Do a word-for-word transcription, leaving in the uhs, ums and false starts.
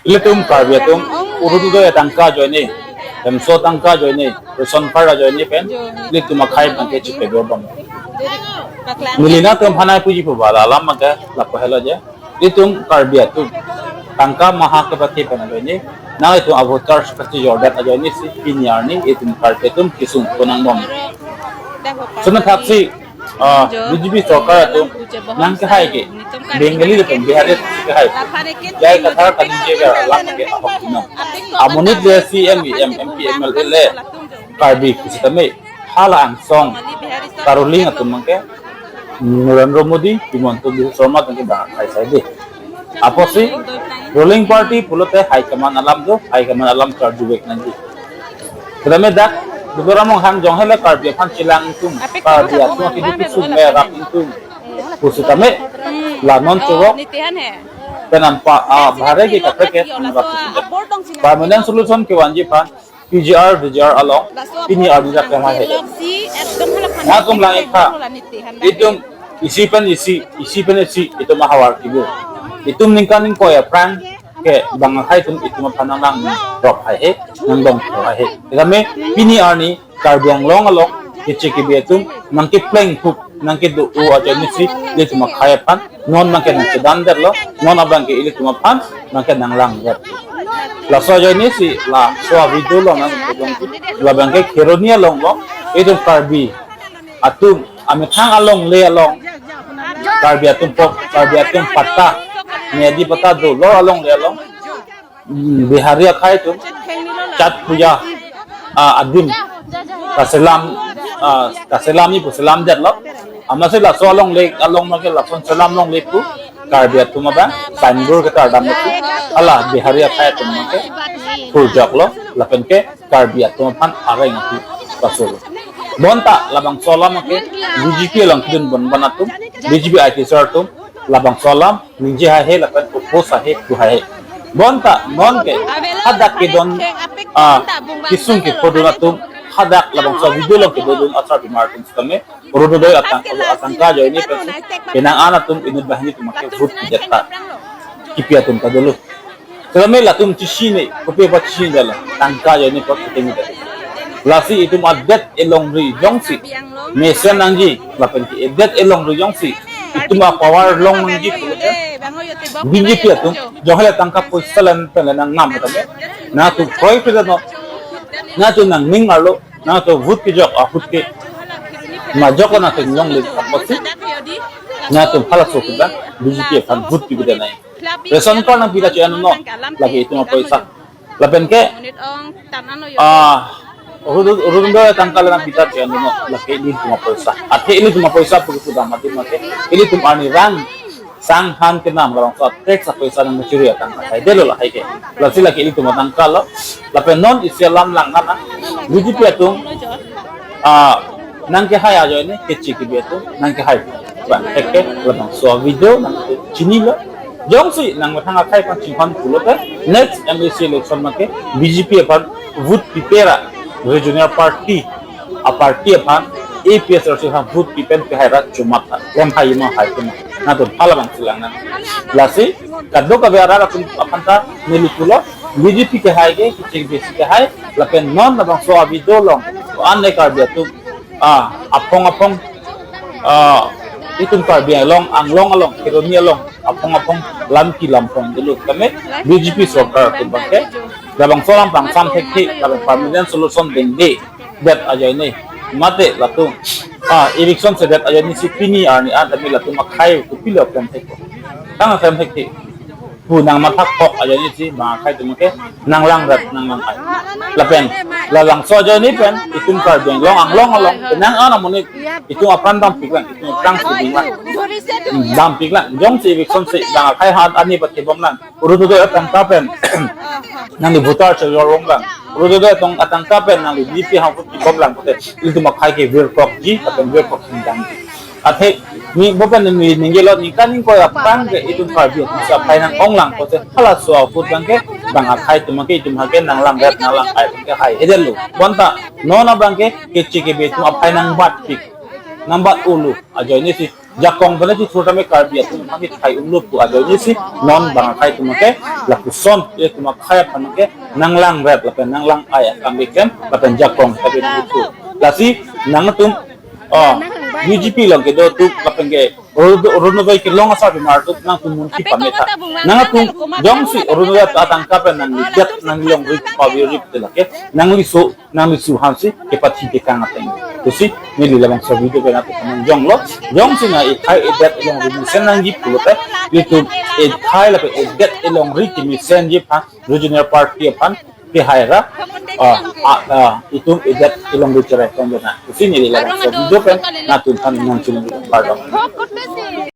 Ilitum Karbi atum Orunodoi atangka ajoine, hemso atangka ajoine, ration card ajoine pen ilitum akhei abangke chipedor bom. Neli nangtum aphan nangpuji pu bala alam abangke lapu helo je. Ilitum Karbi atum tangka maha kepathe pen ajoine, nang itum avoter kachijordet ajoine si pini arni itum Karbi atum kesung konang bom. Suna thaksi ah, B J P sorkar atum nangkehai ke Bengali atum, Bihari atum kehai. Jai kathar kaningje ke alam ke ahok ino. Amonit le C M, E M, M P, M L A le Karbi pusitame hala angsong karuling atum abangke Narendra Modi, Himanta Biswa Sarma atum ke bang akhei sai de. Apotsi ruling party pulote high command alam do, high command alam charjuvek nangji. Kedam dak Tuliram Ronghang jong hele Karbi aphan chelang ingtung, Karbi atum akedu kesung merap ingtung pusitame la non choro penampa, ah, Bihari ke kaprek ke nangkap pusitame permanent solution kevanji aphan P G R, D G R along pini arni dak kehai he. Nangtum lang-ik tha. Itum isi pen isi, isi pen isi itum ahavar kibu. Itum ningkan ingkoi aphrang ke bang akhei atum itum aphan nanglangrok hai he, nangdong hai he. Tame pini arni Karbi Anglong along keche kebi atum nangkeplenghup, nangkedo-o ajoine si ilitum akhei aphan non abangke nangchedandetlo, non abangke ilitum aphan abangke nanglangdet. Laso ajoine si laso avideo along nang, labangke Kheroni along lo, itum Karbi atum amethang alongle along, Karbi atum pok, Karbi atum patta, Meyadi patta dolor alongle along, mm, Bihari akhei atum Chhat Puja, ah, adim kaselam, ah, kaselamji pu selamdetlo. Amatsi laso alongle along abangke lason selam longle pu Karbi atum abang signboard ketar damlo pu hala Bihari akhei atum abangke purjaklo, lapen ke Karbi atum aphan areng atum pasol. Bonta labangso alam ke B J P along kedun bon bon atum, B J P I T sir atum labangso alam ningje hai he lapen oppose hai he, tu hai he. Bonta non ke hadak kedon, ah, kesung kephodun atum hadak labangso video along kedodun asarpimar atum sitame Orunodoi atang, atangka ajoine pen penang an atum inut banghini atum ke vote pidet ta. Kipi atum ta dolo. Sitame latum chesine, kopi apot chesine dala, tangka ajoine apot keteng dala. Lasi itum adet elongri jongsi mesen nangji, lapen ke adet elongri jongsi itum apower long nangji pulote, B J P atum jong hele tangka poisa len pen le nangnam tame, nangtum kroikre no, nangtum nangning arlo, nangtum vote kejok ahut ke majok lo nangtum longle apotsi nangtum halaso kedang B J P aphan vote pipe denai. Ration card nangpi ta che-ennon, lake itum apoisa. Lapen ke, ah, Orunodoi atangka le nangpi ta che-ennon, lake ilitum apoisa. Athe ilitum apoisa pu kedam adim ke ilitum arni rang sang han kenam, labangso tax apoisa nangchuri atangka saidetlo lahai ke. Lasi lake ilitum atangka lo. Lapen non isi alam lang nana, B J P atum, ah, nangkehai ajoine keche kebi atum nangkehai. Bang, eke labangso video nangchinilo. Jongsi nangmethang akhei aphan chinghon pulote, next M A C election abangke B J P aphan vote pipe ra, regional party, a party aphan, A P H L C aphan vote pipen pehai ra chomat ta. Lemhai ma hai kuma. Nangtum halabang chelang nang. Lasi kadokave arat atum aphan ta neli pulo, B J P kehai ke, keche kebi si kehai, lapen non labangso avideo along ko-an ne Karbi atum, ah, aphong aphong, ah, itum Karbi along, Anglong along, Kheroni along, aphong aphong lamki lamphong dolo tame B J P sorkar atum abangke labangso alam pangsam thekthe, lapen permanent solution dengdedet ajoine, mate latum, ah, eviction sedet ajoine si pini arni an tame latum akhei kopilo klem thekpo. Tang klem thekthe pu nangmatha kok ajoine si bang akhei atum ke nanglangrat nanglang ai. Lapen labangso ajoine pen itum Karbi Anglong, Anglong along penang an amonit itum apran dampiklang, itum aphrang si binglang. Hmm, dampiklang. Jongsi eviction si bang akhei hat ani pathebomlang, Orunodoi atangka pen nangli voter chojor bomlang, Orunodoi atong atangka pen nangli B J P aphan vote pibomlang pulote ilitum akhei ke virkokji, lapen virkok singdangji. Athe ni bo pen ni ningjelo, ningkan ingkoi aphrang ke itum Karbi atum si aphai nang-onglang pulote halaso a-vote abangke bang akhei atum ke itum hake nanglangrat nanglang ai abangke hai hedetlo. Bonta non abangke keche kebi atum aphai nangbatpik, nangbat-olo ajoine si Jakong pen chithur tame Karbi atum aphan methai umlo pu ajoine si non bang akhei atum ke lapuson ilitum akhei aphan ke nanglang rep lapen nanglang ai akam keklem lapen jakong tapi nangthu. Lasi nangtum, oh, U G P along kedo atum lapen ke Orono-, Orunodoi kelong asarpimar atum nangtum munthi pame tha. Nangtum jongsi Orunodoi atangka pen nangli det nanglongri pavirip te lake nangliso nangli su hansi kepathi tekang ateng. Pusi neli labangso video pen atum nang jonglo. Jongsi nang ikhei idet elongri mesen nangji pulote ilitum ikhei lapen idet elongri kemesenji aphan regional party aphan pehai ra, ah, ah, ah, itum idet elongri cherai tong jona. Pusi neli labangso video pen nangtum aphan nangchini pardon.